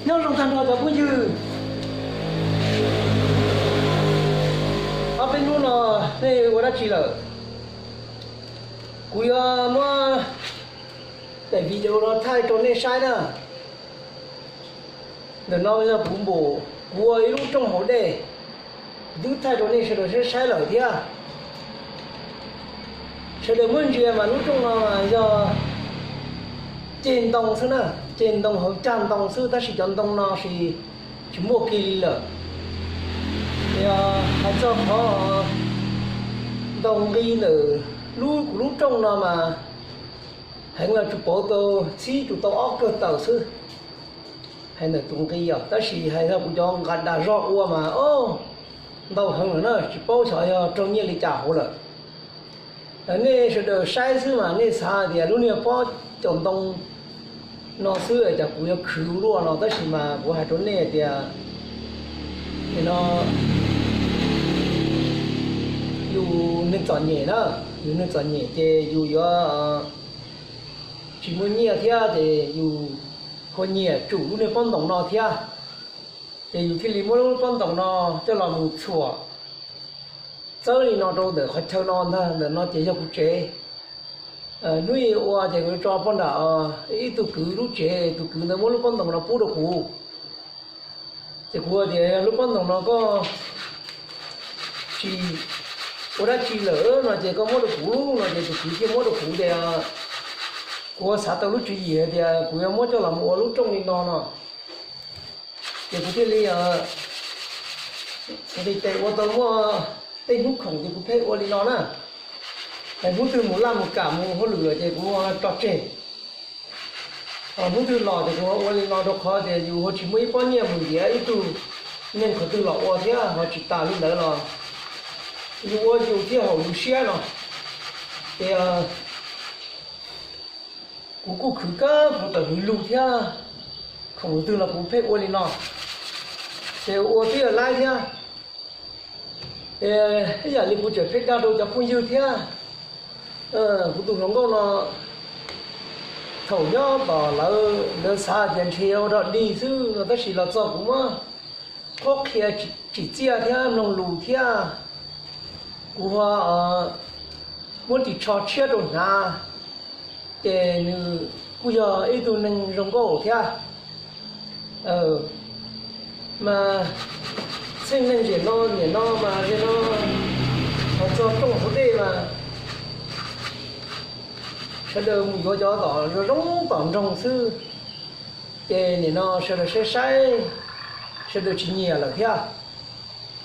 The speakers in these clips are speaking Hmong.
Nyob zoo tag nrho cov phooj ywg, ob peb hnub no nej ua dab tsi lawm? Kuv yuav muab daim video no thaij rau nej saib na. Ntawm no yog kuv npum, kuv ua ib lub rooj haus dej, twb thaij rau nej sawv daws saib saib lawm thiab. Sawv daws muab ntsia mas lub rooj no mas yog ceg ntoo xwb na, ceg ntoo hauv cag ntoo xwb tab sis cov ntoo no sis tsis muaj kiag li lawm. Yog hais txog qhov ntoo nqi ntawm lub kuv lub rooj no mas heev los tsuas pauv tau txhib tsuas tau ob kawg tawm xwb. Hais ntawm tus nqi os, tab sis hais txog kuv cov nqa dag zog ua mas o, ntau heev lawm na, tsis paub xyov yog raug nyiaj li cas hauv lawm. Nej sawv daws saib xwb mas nej xav tias lub niag pob caus ntoo no xwb cas kuv yuav khwv luaj no, tab sis mas kuv hais rau nej tias no yus neeg txom nyem na, yus neeg txom nyem ces yus yuav tsis muaj nyiaj thiab ces yus ho nyiam tsum lub niag pob ntoos no thiab. Ces yus thiaj li muab lub pob ntoos no coj los mus txhuam txawb li no rau ntawm qhov chaw no ntag. Ntawm no ces yog kuv tsev. Hnub ib ua ces kuv tso poj nram ib tug kwv lub tsev, tus kwv ntawd muab lub pob ntoos no pub rau kuv. Ces kuv tias lub pob ntoos no koj tsis ua dab tsi lawm no ces koj muab rau kuv no ces tus kwv thiaj muab rau kuv tias kuv xav tau lub tswv yim hais tias kuv yuav muab coj los mus ua lub rooj li no no. Ces kuv thiaj li nqis tes ua tau muaj tej hnub khoom ces kuv pheej ua li no na. Hnub twg mus laj mus kam mus hauj lwm lawm ces kuv tso tseg. Hnub twg los ces kuv ua li no rau qhov tias yus ho tsis muaj ib pob nyiaj mus ntiav ib tug neeg qhov twg los ua thiab ho tsis tas li ntawd los yus ua yus thiaj haum yus siab no. Ces kuv kuj khwv kawg kuv tawm hwv lug thiab, khoom twg los kuv pheej ua li no, ces ua twb yog laib thiab. Ib yam li kuv tseem pheej dag rau cov phooj ywg thiab, kuv tus hluas nkauj no thaum nyob tom lawv, lawv xav tias ntshe ua rog dig xwb no tab sis los txog kuv muab qhuab qhia tsim txiaj thiab mloog lus thiab kuv ho muab ris tsho tshiab rau hnav, ces nws kuj yog ib tug neeg zoo nkauj thiab. Mas txheej neeg nim no, nim no mas li no, hais txog rooj hauv dej mas sawv daws mus yuav cov tom zoo zoo tom nroog xwb, ces nim no sawv daws saib saib, sawv daws tsis nyiam lawm thiab.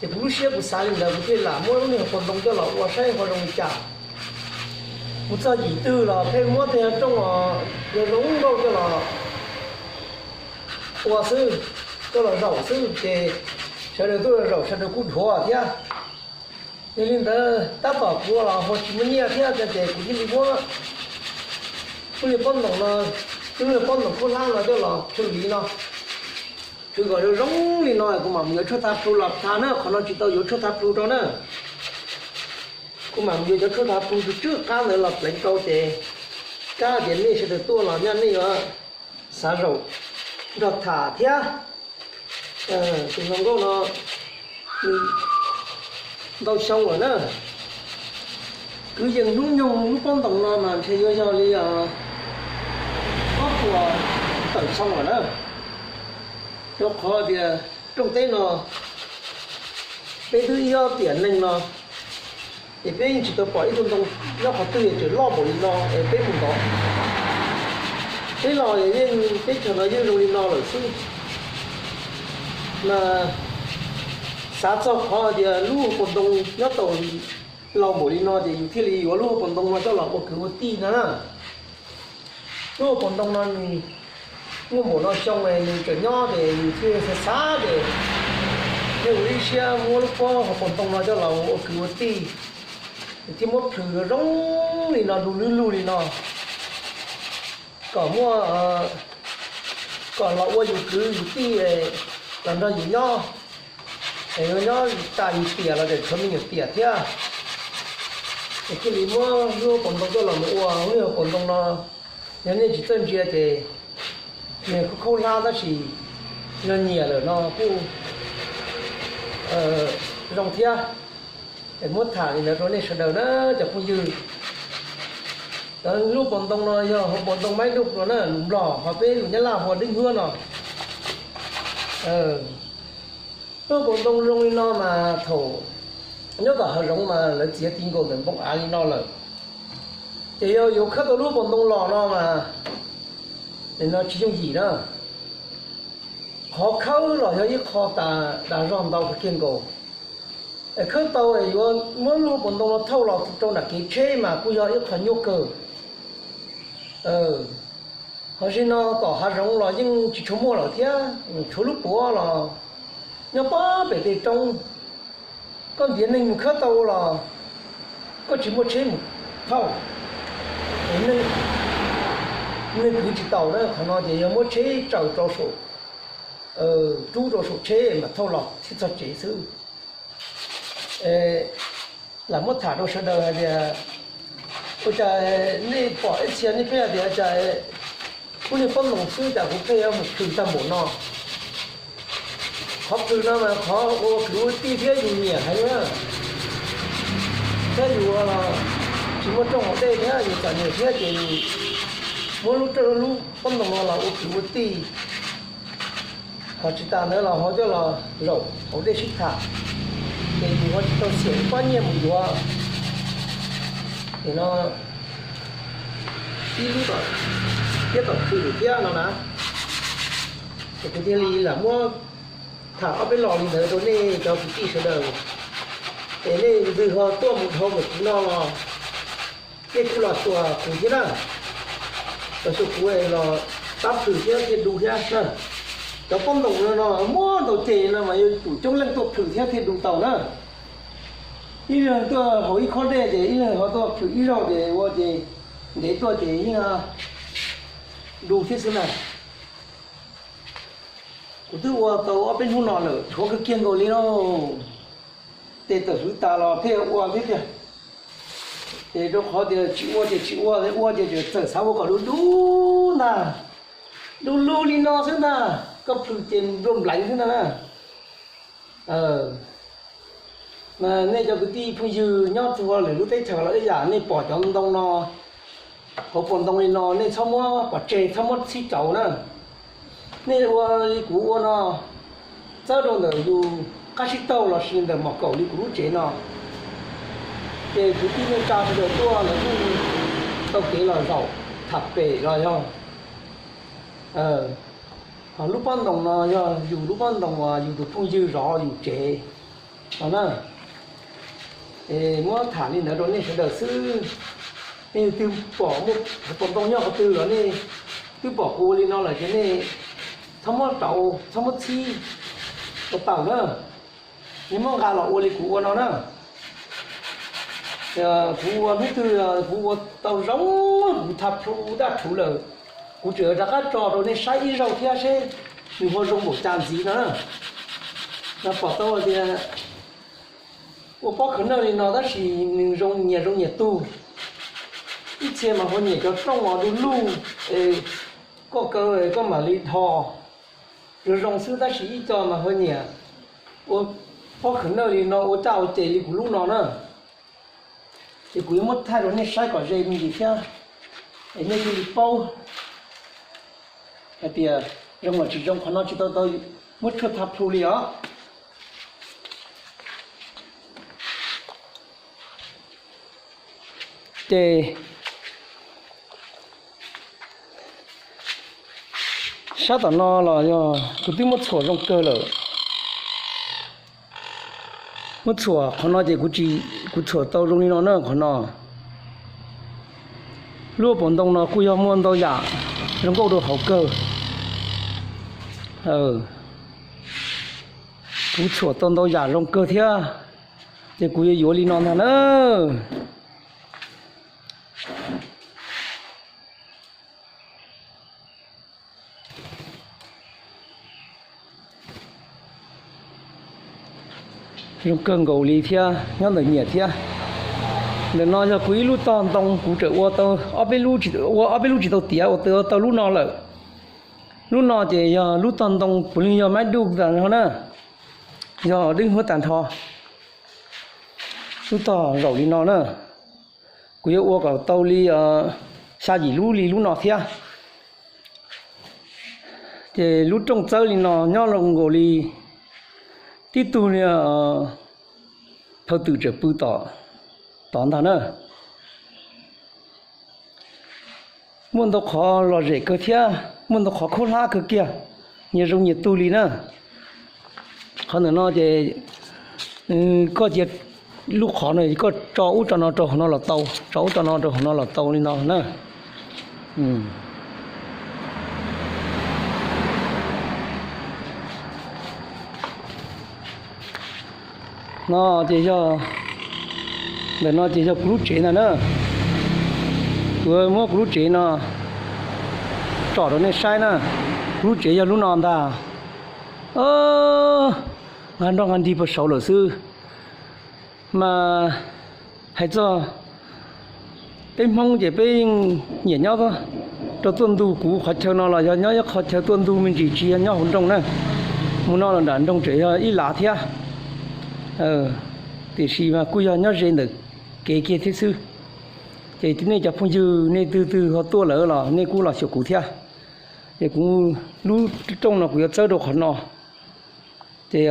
Ces kuv lub siab kuv xav li ntawd kuv thiaj lam muab lub niag hauv paus ntoo coj los ua saib ho zoo li cas. Mus txog yim twg los pheej muab tej rooj zoo nkauj coj los ua xwb, coj los zaum xwb ces sawv daws tuaj zaum sawv daws kuj dhuav thiab. Yog li ntawd tab tom kuv los ho tsis muaj nyiaj thiab ces kuv thiaj li muab lub niag pob ntoos no, lub niag pob ntoos khaub hlab no coj los tshwm li no, tshwm kom zoo zoo li no kuv mam mus yuav tshuaj thav plhu los thav na, qhov no tsis tau yuav tshuaj thav plhu rau na. Kuv mam mus yuav cov tshuaj thav plhu tsw tsw qab ntawd los pleev rau ces kab tias nej sawv daws tuaj los nyaj nej yuav xav zaum nrog tham thiab. Tus hluas nkauj no nws ntau xyoo lawm na, kwv yees hnub nyoog lub pob ntoos no mas ntshe yuav yog li ob puas tawm xyoo lawm na. Rau qhov tias rooj teb no peb twb ib ob tiam neeg no es peb yeej tsis tau pom ib tug ntoo nyob qhov twg es tseem loj npaum li no es peb mus ntov. Peb los yeej teb chaws no yeej zoo li no lawm xwb. Mas xav txog qhov tias lub hauv paus ntoo nyob tau laus npaum li no ces yus thiaj li yuav lub hauv paus ntoo no coj los ua kwv ua tij no na. Lub hauv paus ntoo no nws muaj npaum no xyoo nws tseem nyob ces yus thiaj xav xav ces thiaj ua ib siab muab lub pob hauv paus ntoo no coj los ua kwv ua tij, thiaj muab plhws zoo li no du lug lug li no kom muaj, kom los ua yus kwv yus tij los nrog yus nyob. Es yuav nyob tas yus tiam los tseem tshuav me nyuam tiam thiab. Es thiaj li muab lub hauv paus ntoo coj los mus ua lub hauv paus ntoo no. Yog nej tsis txawj ntsia ces nws khaub hlab tab sis yog nyiam lawm no kuj zoo thiab. Es muab tham li ntawd rau nej sawv daws na cov phooj ywg. Cov lub pob ntoo no yog hauv pob ntoo maib duj no na, lus Nplog, ho peb lus Nyab Laj hu ua dib nyuab no. Lub pob ntoo zoo li no mas thaum nyob tom hav zoov mas lawv txiav ti nkaus ntawm npoo av li no lawm. Ces yog yuav khawb tau lub pob ntoo los no mas, no tsis yooj yim na. Qhov khawb los yog ib qho tas dag zog ntau kawg kiag nkaus. Es khawb tau es yuav muab lub pob ntoo no thauj los rau nram kev tsheb mas kuj yog ib qho nyuaj kawg. Ho zaum no tom hav zoov los yeej tsis tshua muaj lawm thiab, tshuav lub puav los nyob pem tej roob. Koj ntiav neeg mus khawb tau los koj tsis muaj tsheb mus thauj, neeg kwv tsis taus na. Qhov no ces yog muab tsheb tsaws rau saum, rub rau saum tsheb mas thauj los thiaj txog tsev xwb. Lam muab tham rau sawv daws hais tias, ua cas nej pom ib txhia nej pheej hais tias cas kuv niag pob ntoo xwb cas kuv pheej yuav mus plhws tag npaum no. Qhov plhws no mas qhov ua kwv ua tij thiab yus nyiam heev na, thiab yus tsis muaj rooj haus dej thiab yus txom nyem thiab ces yus muab lub, lub pob ntoo no los ua kwv ua tij. Ho tsis tas ntawd los ho coj los zaum haus dej sib tham, ces yus ho tsis tau xiam ib pob nyiaj mus yuav, ces no ib lub tom, thiab tom plhws thiab no na. Ces kuv thiaj li lam muab tham ob peb los li ntawd rau nej cov kwv tij sawv daws, es nej ntws ho tuaj mus dhau mus kuv no los nej kuj los xyuas kuv thiab na. Los xyuas kuv los pab plhws thiab thiaj du thiab na. Cov pob ntoo no no muaj ntau ces no mas yuav tsum coob leej tuaj plhws thiab thiaj du tau na. Ib leeg tuaj haus ib khob dej ces ib leeg ho tuaj plhws ib zaug ces ua ces ntev tuaj ces yeej du thiab xwb na. Kuv twb ua tau ob peb hnub no lawm, tshuav kawg kiag nkaus li lauj. Tes tawm hwv tas los pheej ua thiab tiag. Ces rau qhov tias tsis ua ces tsis ua, ua ces txawm xav ua kom du du ntag, du lug li no xwb ntag, koj plhws ces npluag npleev xwb ntag na. Mas nej cov kwv tij phooj ywg nyob txhua lwm lub teb chaws los ib yam, nej pom cov ntoo no, hauv pob ntoo li no nej txhob muab pov tseg, txhob muab txhib rauv na. Nej ua li kuv ua no, txawb rau ntawm yus qab tsib taug los sis ntawm mom kaum li kuv lub tsev no, ces kwv tij neej tsa sawv daws tuaj lawv kuj tau kev los zaum tham pem los yog. Ho lub pob ntoo no yog yus lub pob ntoo uas yus tus phooj ywg zov yus tsev no na. Es muab tham li ntawd rau nej sawv daws xwb. Nej leej twg pom muaj pob ntoo nyob qhov twg los nej twb pom kuv ua li no lawm ces nej txhob muab rauv, txhob muab txhib, ua tau na. Nej muab nqa los ua li kuv ua no na. Kuv ua hnub twg kuv ua tau zoo, kuv tha plhu daj rhuv lawm, kuv tseem rov qab tso rau nej saib ib zaug thiab seb nws ho zoo npaum cas ntxiv no na. Pom tau tias ua pob khaws nawj li no tab sis nws zoo nyias zoo nyias tug. Ib txhia mas ho nyiam cov rooj uas du lug, es koj kaw koj mam li dhos zoo zoo xwb, tab sis ib co mas ho nyiam ua pob khaws nawj li no ua caj ua ces li kuv lub no na. Ces kuv yuav muab thaij rau nej saib kom ze me ntsis thiab, es nej thiaj li paub hais tias zoo los tsis zoo. Qhov no tsis tau tau muab tshuaj tha plhu li os. Ces sab tom no los yog kuv twb muab txhuam zoo kawg lawm. Muab txhuam qhov no ces kuv txhuam tau zoo li no na qhov no. Lub pob ntoo no kuj yog muaj ntau yam zoo nkauj rau hauv kawg. Kuv txhuam tau ntau yam zoo kawg thiab, ces kuv yuav yuav li no ntag na. Zoo kawg nkaus li thiab nyob ntawm nyiam thiab. Ntawm no yog kuv ib lub tog ntoo, kuv tseem ua tau ob peb lub, ua ob peb lub tsis tau tiav, ua tau lub no lawm. Lub no ces yog lub tog ntoo puav leej yog maib duj tas nrho na, yog dwb huab tas nrho. Lub tog zaum li no na, kuv yuav ua kom tau li xya yim lub li lub no thiab. Ces lub rooj txawb li no nyob zoo nkaus li tib tug li phawj twm tseem pw tom tod ntag na. Muaj ntau qhov lom zem kawg thiab muaj ntau qhov khaub hlab kawg kiag, nyias zoo nyias tug li na. Qhov ntawm no ces koj cia lub qhov no koj tso ub tso no rau hauv no los tau, tso ub tso no rau hauv no los tau li no na. No ces yog, ntawm no ces yog kuv lub tsev ntag na. Kuv muab kuv lub tsev no tsom rau nej saib na. Kuv lub tsev yog lub no ntag. Nqa nroj nqa nrig puag saud lawm xwb. Mas hais txog peb Hmoob ces peb yeej nyiam nyob rau tuaj ntug. Kuv qhov chaw no los yog nyob ib qhov chaw tuaj ntug me ntsis, tsis yog nyob hauv nroog na. Mus no los nram nroog tseem yog ib lav thiab. Tiam sis mas kuj yog nyob ze ntawm kev kiag thiab xwb. Ces nej cov phooj ywg nej twg twg ho tuaj lawm los nej kuj los xyuas kuv thiab. Ces kuv lub rooj no kuv yuav txawb rau qhov no. Ces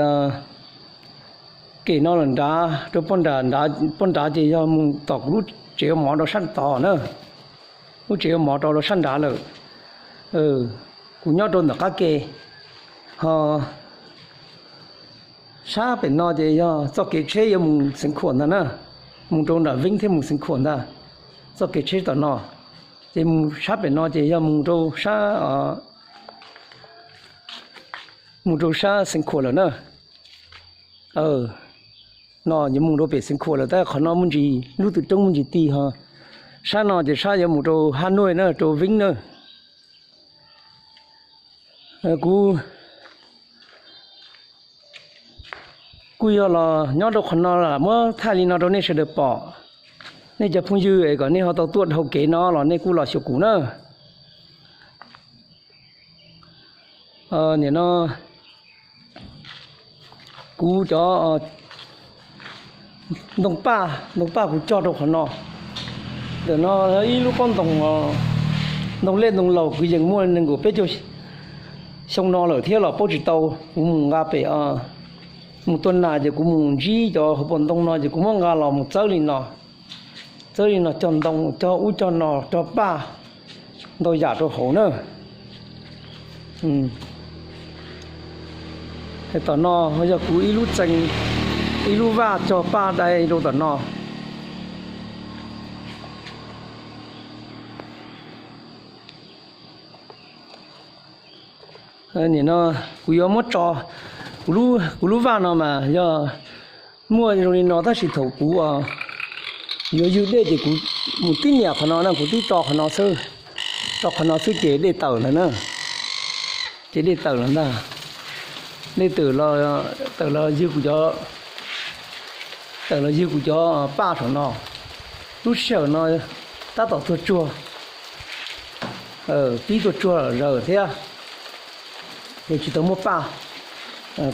kem no lawm nrad rau poj nrad, poj nrad ces yog mus tom kuv lub tsev ua mov rau sab tod na. Lub tsev ua mov rau rau sab nrad lawm. Kuv nyob rau ntawm qab ke, ho sab pem no ces yog txoj kev tsheb yuav mus Xeev Khuam ntag na, mus rau nram Veeb thiab mus Xeev Khuam ntag. Txoj kev tsheb tom no, ces mus sab pem no ces yog mus rau sab, mus rau sab Xeev Khuam lawm na. No yuav mus rau pem Xeev Khuam lawm, tab qhov no muaj ntsis lub twm roob muaj ntsis ti ho. Sab no ces sab yuav mus rau Hab Nuj na, rau Veeb na. Kuv kuj yog los nyob rau qhov no lam muab thaij li no rau nej sawv daws pom. Nej cov phooj ywg es kom nej ho tau tuaj dhau kev no los nej kuj los xyuas kuv na. Nim no kuv cov ntoo paj, ntoo paj kuv cog rau qhov no. Ntawm no ib lub pob ntoo, ntoo lej ntoo laus kuv yeej muaj nees nkaum peb caug xyoo no lawm thiab los paub tsis tau. Kuv mus nqa pem, mus tua nas ces kuv mus ntsib cov hauv paus ntoo no ces kuv muab nqa los mus txawb li no. Txawb li no cog ntoo, cog ub cog no, cog paj, ntau yam rau hauv na. Tom no yog kuv ib lub txee, ib lub vaj cog paj dai rau tom no. Nim no kuv yuav muab tso, kuv lub vaj no mas yog muaj zoo li no tab sis thaum kuv yuav ywg dej ces kuv mus tib niam qhov no na, kuv tib tso qhov no xwb, tso qhov no xwb ces dej tawm lawm na, ces dej tawm lawm ntag. Dej tawm los, tawm los ywg kuv cov, tawm los ywg kuv cov paj saum no. Lub sij hawm no tab tom tuag tsuag, pib tuag tsuag zaws thiab, ces tsis tau muaj paj.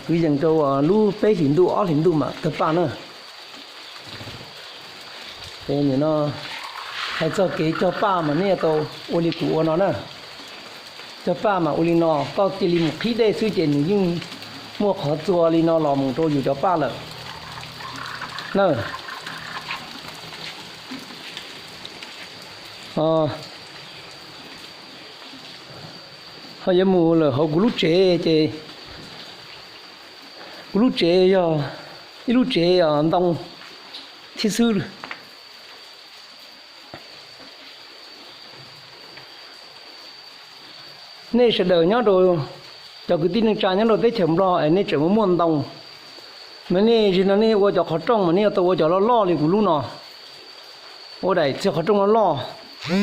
Kwv yees rau lub peb hlis ntuj ob hlis ntuj mam tawg paj na. Ces nim no hais txog kev cog paj mas nej yuav tau ua li kuv ua no na. Cog paj mas ua li no, koj cia li mus qhib dej xwb ces nws yeej muaj qhov txua li no los mus rau yus cov paj lawm na. Ho yuav mus lawm hauv kuv lub tsev ces kuv lub tsev yog ib lub tsev ntoo thiab xwb. Nej sawv daws nyob rau, cov kwv tij neej tsa nyob rau teb chaws Nplog es nej tseem muaj muaj ntoo, mas nej zim no nej ua cov qhov rooj mas nej yuav tau ua cov loj loj li kuv lub no, ua daim txiag qhov rooj loj loj.